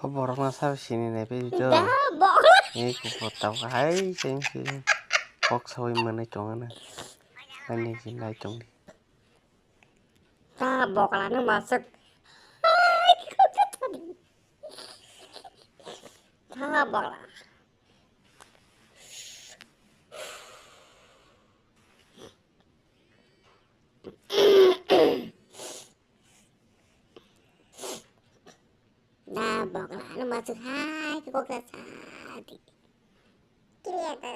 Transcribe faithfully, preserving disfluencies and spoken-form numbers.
O borok no sabo sini nai pai do. Da, bokla. Ei kuphur tabuk hai cheng si kok sawi manai tong ana. Ani si nai tong di. Da, bokla no masuk. Hai, kok tadi. Da, bokla. Da, bokla no masuk hai kok sa di. Clear ta.